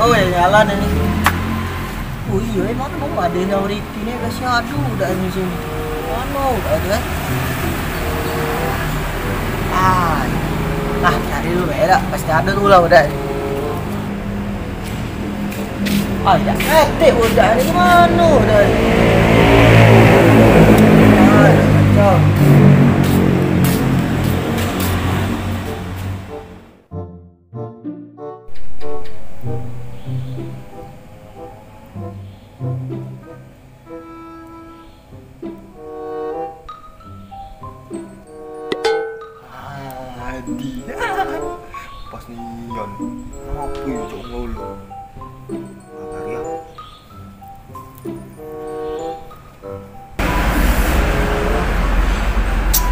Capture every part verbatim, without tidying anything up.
Weh, jalan ini. Oh iyo, emang mau ada yang Riki ni kasih adu udah ini sini. Mana udah ada? Ah, nah cari dulu ya, dak. Pasti ada dulu lah udah. Ah, ya, ketek udah ni, mana udah ni? Ah, dah kacau. Adi. Pas nian. Apa yo cok ngolo? Makan ya.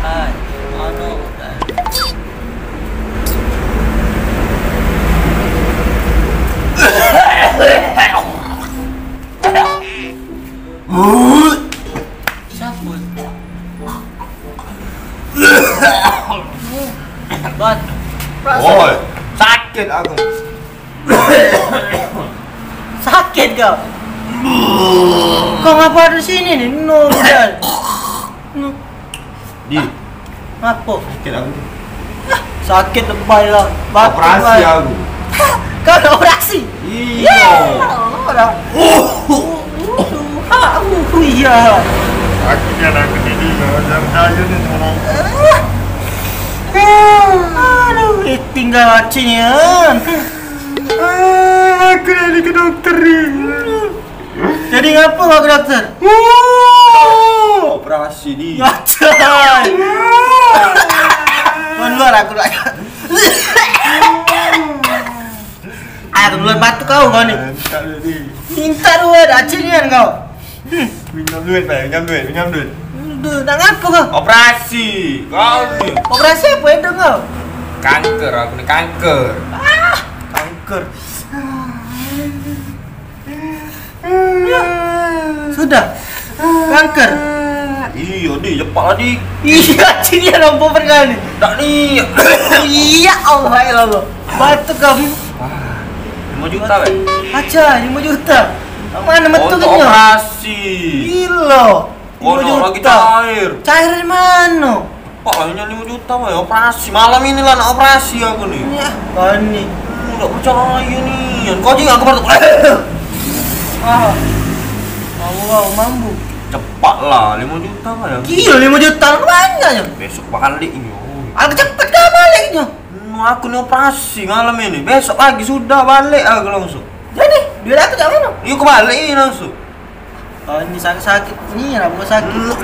Hai, anu, Siapa? Bat. Oi, sakit aku. Sakit kau? Kau ngapa ada sini ni? No, udah. No. Di. Ngapo? Sakit aku. Sakit lebay lah. Batuk operasi lebay. Aku. Hah? Kau nak operasi? Iyo. Ya Allah dah. Uh, uh, uh, uh, iya. Sakit kan aku ni, Di. Jangan kayu ni orang. Aduh, eh, tinggal acing ya. Ah, aku nak ke dokter ni. Jadi ngapa kau ke dokter? Operasi, Di. Ngacai. Keluar aku nak. Ah, keluar batuk kau, kau ni. Minta duit, Di. Minta duit, acil nian kau. Hmm. Minjam duit, Pak. Minjam duit, minjam duit. Duh, nak ngapa kau? Operasi. Kau ni. Operasi apa itu kau? Kanker, aku ni kanker. Ah, kanker. Sudah. Kanker. Iyo, Di, cepat lah, Di. Iya, cini ada empat perkara ni. Dak ni. Iya, Allah, ya Allah. Batuk kau. Lima juta, kan? Aja, lima juta. Mana metu. Untuk kenyang operasi. Gila. Lima juta. Cair. Cair di mana? Pak, hanya lima juta, Pak, ya, operasi. Malam ini lah nak operasi aku ni. Ya, kau ni. Hmm, nggak percaya ni. Kau juga aku batuk. Ah. Allah, mambu. Cepat lah, lima juta, Pak, ya. Gila, lima juta, banyaknya. Besok balik ini. Aku cepet dah baliknya. Hmm, aku ni operasi malam ini. Besok pagi sudah balik aku langsung. Jadi, duit aku kat mana? Yuk, aku balik ini langsung. Oh, ini sakit-sakit. Ini rambut sakit.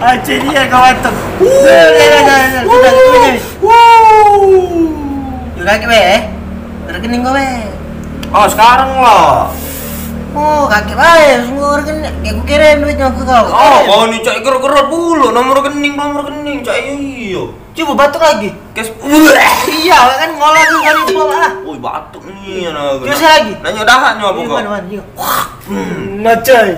Aceh dia kawan tu. Sudah, sudah, sudah. Yo, kakek be, eh? Rekening kau be. Oh, sekarang lah. Oh, kakek bae, sungguh rekening. Ya, aku kirim duitnya ke kau. Oh, kau ni cak gerot-gerot pula. Nomor rekening, nomor rekening, cak iyo, iyo. Coba batuk lagi. Kes. Iya, kan ngolah tu kali pula lah. Woi, batuk ni, anak. Terus lagi. Nanya dahaknya apa kau? Mana, mana, iya. Hmm, macai.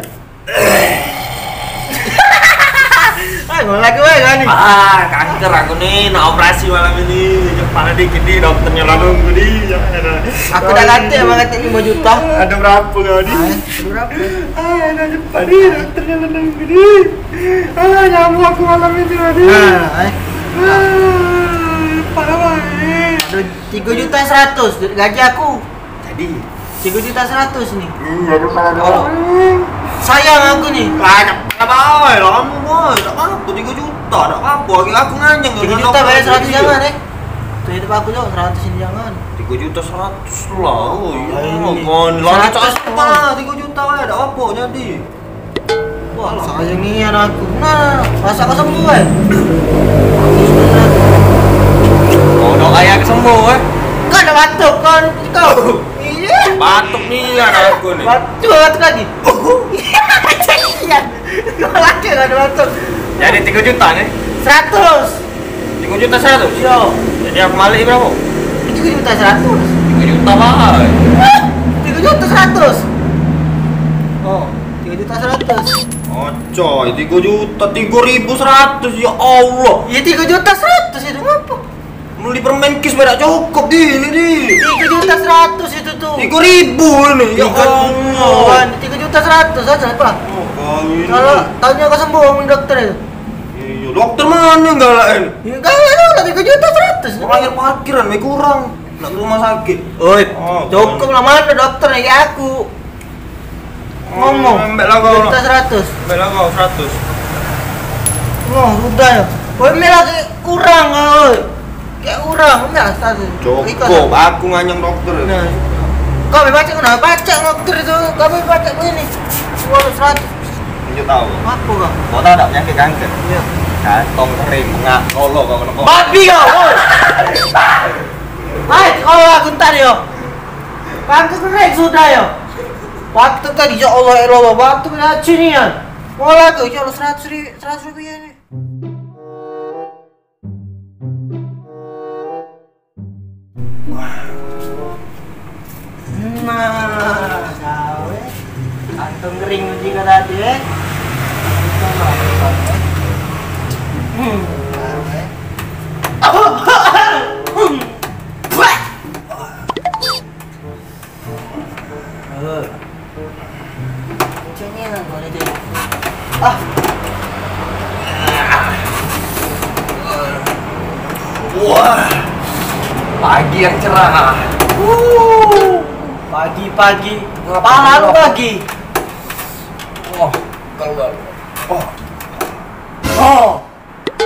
Ah, ngolah lagi, weh, kau ni. Ah, kanker aku ni, nak operasi malam ini. Cepat dikit ni, dokternya lalu aku ni. Ya, elah. Aku dah kata, abang kata lima juta. Ada berapa kau ni? Ah, ada berapa? Ah, dah cepat ni, dokternya lalu aku ni. Ah, nyamuk aku malam ini tadi. Nah, eh. Ah, parah, eh. Aduh, tiga juta seratus duit gaji aku. Jadi, tiga juta seratus ni. Hmm, aku salah doang. Sayang aku ni. Ah, tak apa, boy. Lama, boy. Tak apa, tiga juta. Tak apa. Lagi aku nganjeng. Tiga juta bayar seratus jangan, eh. Tuh, itu aku jawab seratus ini jangan. Tiga juta seratus lah. Oh, iya. Kau ni lama. Seratus, cak apa? Tiga juta, eh. Tak apa, jadi. Wah, sayang nian aku. Nah, masa kau sembuh, eh? Kau dah kaya aku sembuh, eh? Kau dah batuk, kau, kau. Iya. Batuk nian aku ni. Batuk, batuk lagi. Iya, kau lagi kau dah batuk. Jadi tiga juta ni? Seratus. Tiga juta seratus? Yo. Jadi aku balik berapa? Tiga juta seratus. Tiga juta, Bang. Hah? Tiga juta seratus? Oh, tiga juta seratus. Oh, coy, tiga juta, tiga ribu seratus, ya Allah. Ya, tiga juta seratus itu ngapa? Beli permen kis dak cukup di ini di. Tiga juta seratus itu tuh. Tiga ribu ini. Ya Allah. Tiga juta seratus aja apa? Oh, kau ini. Kalau tahunnya kau sembuh, ngomong dokter itu. Iya, dokter mana galak ini? Ya, galak lah, tiga juta seratus. Bayar parkiran, kurang. Nak ke rumah sakit. Oi, oh, cukup lah, mana dokter ya aku. Ngomong. Ambek lah kau. Juta seratus. Ambek lah kau seratus. Oh, udah ya. Oi, ambek lagi kurang, oi. Kayak kurang, ambek lah seratus. Cukup, aku nganyang dokter. Nah. Kau baca kena baca dokter itu, kau baca begini. Dua ratus seratus. Tunjuk tahu. Apa kau? Kau tahu tak penyakit kanker? Iya. Kantong kering, bengak, kolo kau kena kau. Babi kau, oi. Hai, kau aku ntar yo. Kanker kering sudah yo. Batuk tadi, ya Allah, ya Allah, batuk racun ni ya. Mau lagi, ya Allah, seratus ribu, seratus rupiah ni. Nah, kau, eh. Kantong kering juga tadi, eh. Hmm. Cengeng aku ni, Dik. Ah. Wah. Pagi yang cerah. Wuh. Pagi-pagi. Pala lu pagi. Oh, keluar. Oh. Oh.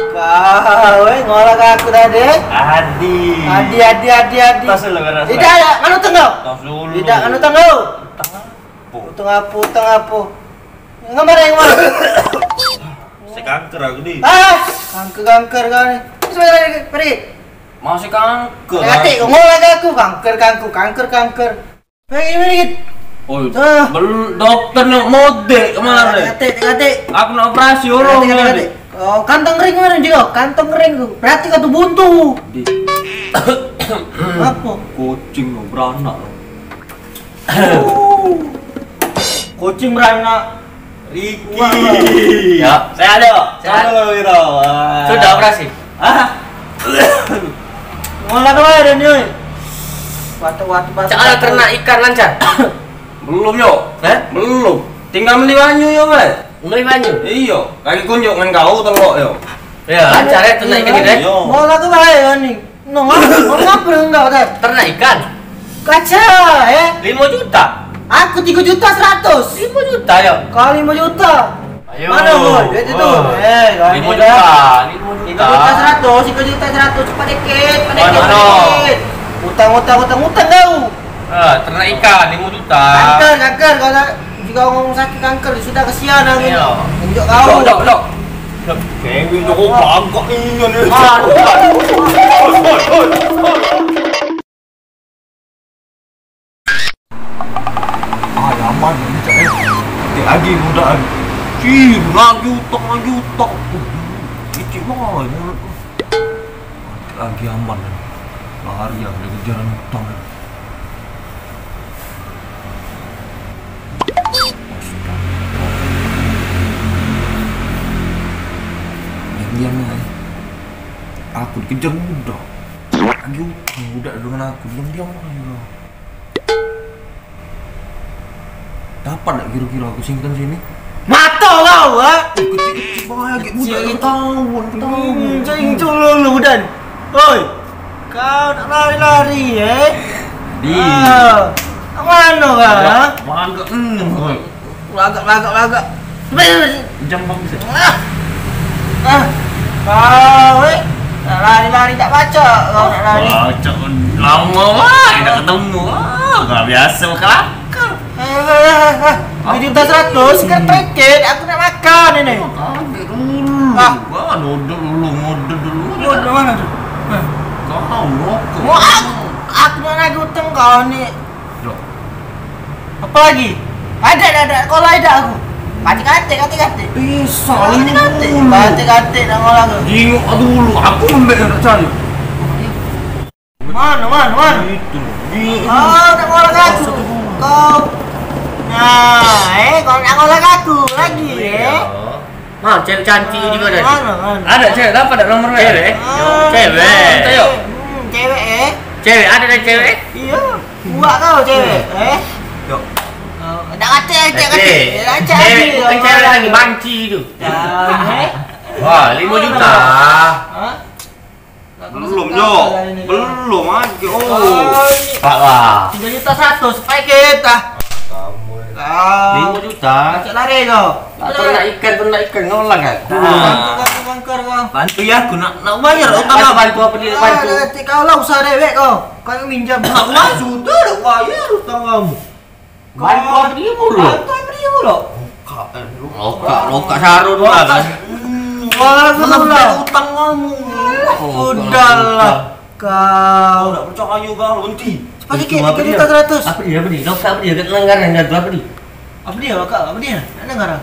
Kau, eh, ngolah ke aku tadi? Adi. Adi, adi, adi, adi. Tas dulu, tas dulu. Tidak, tidak, nganu tengok. Tas dulu. Tidak, nganu tengok. Utang apa? Utang apa, utang apa? Ngambar yang mana? Saya kanker aku ni. Ah, kanker, kanker kau ni. Sebentar lagi, pergi. Masih kanker. Kati, ngolah ke aku, kanker, kanker, kanker, kanker. Hei, ini dikit. Oh, ah. Bel-, dokter nak modek kemarin. Katik, katik. Aku nak operasi orang. Katik, katik, katik. Oh, kantong kering kemarin juga, kantong kering tu. Berarti kau tu buntu. Di. Apa? Kucing lo, beranak lo. Kucing beranak. Riki. Ya, sehat, Dok? Sehat. Halo, Wiro. Wah. Sudah operasi? Hah? Ngolah doa dan, yoi. Batuk, batuk, batuk. Cara ternak ikan lancar? Belum, yo. Hah? Belum. Tinggal beli banyu, yo, Mas. Beli banyu? Iyo. Kaki kunjuk ngan kau telok, yo. Ya, lancar ya ternak ikan kita, ya? Iyo. Ngolah tu baik, ni. No, ngapa, ngapa enggak, Dad? Ternak ikan. Kaca, eh? Lima juta. Aku tiga juta seratus. Lima juta, ya? Kau lima juta. Ayo. Mana, boy? Duit itu. Oh. Eh, kau lima juta. Lima juta. Tiga juta seratus, tiga juta seratus. Cepat dikit, cepat dikit, cepat dikit. Utang, utang, utang, utang kau. Ah, ternak ikan, lima juta. Kanker, kanker, kau tak. Jika orang sakit kanker, sudah kesian aku. Iya. Tunjuk kau. Dok, dok, dok. Cewek Joko bangkok ni, ni. Aduh. Ah, aman ni, Cak, eh. Nanti lagi mudahan. Cih, lagi utang, lagi utang. Licik banget mulutku. Lagi aman. Lari aku dari kejaran utang. Diam-diam aja. Aku dikejar budak. Lagi utang budak dengan aku. Diam-diam aja. Dapat dak kira-kira aku simpan sini? Mato kau, ha? Kecil-kecil bahaya, gek budak ketahuan, ketahuan. Hmm, cing, cing, lu, lu, Dan. Oi. Kau nak lari-lari, eh? Di. Ah. Nak mano kau, ha? Lagak, hmm, oi. Lagak, lagak, lagak. Jam bagus ya? Ah. Ah. Kau, eh. Nak lari-lari tak pacak. Kau nak lari. Pacak lama wah, dak ketemu. Ah, gak biasa kelakar. Eh, eh, eh, eh. Tujuh juta seratus, kan trekit. Aku nak makan ini. Makan dulu. Ah. Wah, duduk dulu, ngudut dulu. Ngudut mana tu? Eh. Kau rokok. Wah, aku, aku nak nagih utang kau ni. Loh. Apa lagi? Ada, ada, ada. Kalau ada aku. Katik-katik, katik-katik. Bisa. Katik-katik. Katik-katik nak ngolah aku. Jingok dulu. Aku lembek nak cari. Mana, mana, mana? Itu. Di. Ah, nak ngolah aku. Kau. Nah, eh, kau nak ngolah aku lagi, eh? Nah, cewek cantik juga dah. Mana, mana? Ada cewek, dapat dak nomor W? Cewek? Ah, cewek. Minta yuk. Cewek, ada dah cewek? Iyo. Buat kau cewek, eh? Yo. Oh, dak kate, dak kate. Cewek. Dak kate. Cewek bukan cewek lagi, banci tu. Jangan, eh? Wah, lima juta. Hah? Belum, Jo. Belum, ah. Oh. Pak lah. Tiga juta seratus, paket ah. Lima juta. Cak lari kau. Tak ternak ikan, ternak ikan, ngolah kan? Bantu kau, bangkar kau. Bantu ya, aku nak, nak bayar utang kau. Bantu apa dia, bantu? Ah, nanti kau lah usaha dewek kau. Kau yang minjam. Nak bayar, sudah dah bayar utang kamu. Bantu apa dia mulu? Bantu apa dia mulu? Lokak, lokak sarung lah kan. Hmm, wah, aku lah utang kamu. Sudahlah. Kau dak percaya kau, berhenti. Cepat sikit, tiga juta seratus. Apa dia, apa dia? Lokak apa dia? Kat Langgaran dah tu, apa dia? Apa dia, lokak? Apa dia? Nak dengar ah?